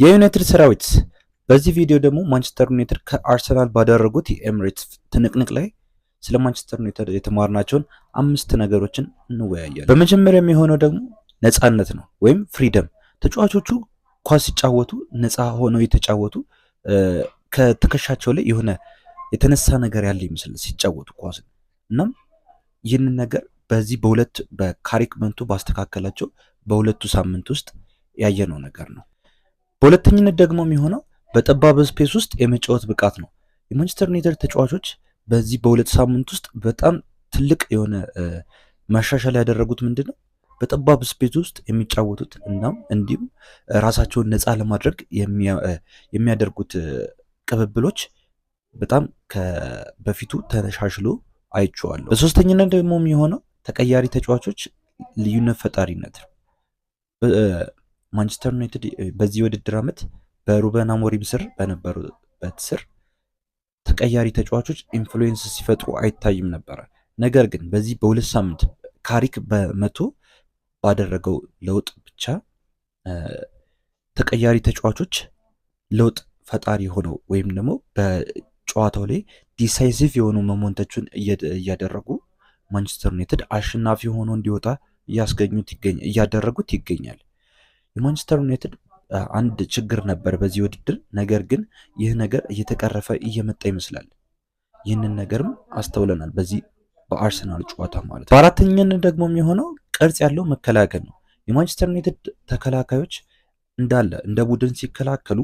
የዩናይትድ ሰራዊት፣ በዚህ ቪዲዮ ደግሞ ማንቸስተር ዩናይትድ ከአርሰናል ባደረጉት የኤምሬትስ ትንቅንቅ ላይ ስለ ማንቸስተር ዩናይትድ የተማርናቸውን አምስት ነገሮችን እንወያያለን። በመጀመሪያ የሚሆነው ደግሞ ነፃነት ነው ወይም freedom። ተጫዋቾቹ ኳስ ሲጫወቱ ነፃ ሆነው የተጫወቱ፣ ከትከሻቸው ላይ የሆነ የተነሳ ነገር ያለ ይመስል ሲጫወቱ ኳስን። እናም ይህንን ነገር በዚህ በሁለት በካሪክ መጥቶ ባስተካከላቸው በ2ቱ ሳምንት ውስጥ ያየነው ነገር ነው። በሁለተኝነት ደግሞ የሚሆነው በጠባብ space ውስጥ የመጫወት ብቃት ነው። የማንቸስተር ዩናይትድ ተጫዋቾች በዚህ በ2 ሳምንት ውስጥ በጣም ትልቅ የሆነ መሻሻል ያደረጉት ምንድን ነው? በጠባብ space ውስጥ የሚጫወቱት እናም እንዲሁም ራሳቸውን ነፃ ለማድረግ የሚያደርጉት ቅብብሎች በጣም በፊቱ ተሻሽሎ አይቼዋለሁ። በሶስተኝነት ደግሞ የሚሆነው ተቀያሪ ተጫዋቾች ልዩነት ፈጣሪነት ነው። ማንቸስተር ዩናይትድ በዚህ የውድድር ዓመት በሩበን አሞሪም ስር በነበሩበት ስር ተቀያሪ ተጫዋቾች influence ሲፈጥሩ አይታይም ነበረ። ነገር ግን በዚህ በ2 ሳምንት ካሪክ በመቶ ባደረገው ለውጥ ብቻ ተቀያሪ ተጫዋቾች ለውጥ ፈጣሪ ሆነው ወይም ደግሞ በጨዋታው ላይ decisive የሆኑ moment ኦችን እያደረጉ ማንቸስተር ዩናይትድ አሸናፊ ሆኖ እንዲወጣ እያስገኙት እያደረጉት ይገኛል። የማንቸስተር ዩናይትድ አንድ ችግር ነበር በዚህ ውድድር፣ ነገር ግን ይህ ነገር እየተቀረፈ እየመጣ ይመስላል። ይህንን ነገርም አስተውለናል በዚህ በአርሰናል ጨዋታ ማለት ነው። በአራተኛነት ደግሞ የሚሆነው ቅርጽ ያለው መከላከል ነው። የማንቸስተር ዩናይትድ ተከላካዮች እንዳለ እንደ ቡድን ሲከላከሉ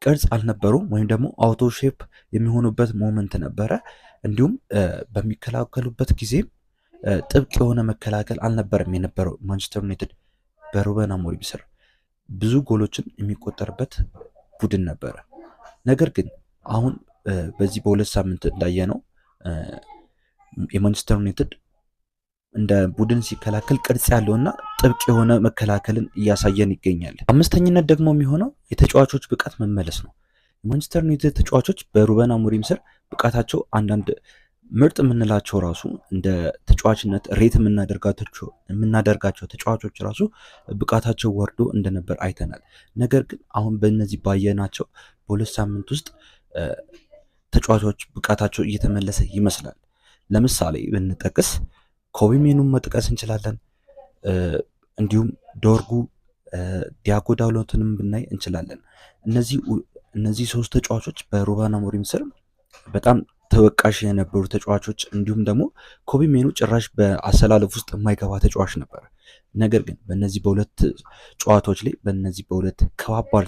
ቅርጽ አልነበሩም ወይም ደግሞ out of shape የሚሆኑበት moment ነበረ። እንዲሁም በሚከላከሉበት ጊዜም ጥብቅ የሆነ መከላከል አልነበረም የነበረው። ማንቸስተር ዩናይትድ በሩበን አሞሪም ስር ብዙ ጎሎችን የሚቆጠርበት ቡድን ነበረ። ነገር ግን አሁን በዚህ በ2 ሳምንት እንዳየነው የማንቸስተር ዩናይትድ እንደ ቡድን ሲከላከል ቅርጽ ያለውና ጥብቅ የሆነ መከላከልን እያሳየን ይገኛል። አምስተኝነት ደግሞ የሚሆነው የተጫዋቾች ብቃት መመለስ ነው። የማንቸስተር ዩናይትድ ተጫዋቾች በሩበን አሞሪም ስር ብቃታቸው አንዳንድ ምርጥ የምንላቸው ራሱ እንደ ተጫዋችነት rate የምናደርጋቸው ተጫዋቾች ራሱ ብቃታቸው ወርዶ እንደነበር አይተናል። ነገር ግን አሁን በእነዚህ ባየናቸው በ2 ሳምንት ውስጥ ተጫዋቾች ብቃታቸው እየተመለሰ ይመስላል። ለምሳሌ ብንጠቅስ ኮቢ ሜኑን መጥቀስ እንችላለን። እንዲሁም ዶርጉ፣ ዲያጎ ዳሎትንም ብናይ እንችላለን። እነዚህ ሶስት ተጫዋቾች በሩበን አሞሪም ስር በጣም ተወቃሽ የነበሩ ተጫዋቾች፣ እንዲሁም ደግሞ ኮቢ ሜኑ ጭራሽ በአሰላለፍ ውስጥ የማይገባ ተጫዋች ነበር። ነገር ግን በእነዚህ በሁለት ጨዋታዎች ላይ በእነዚህ በሁለት ከባባድ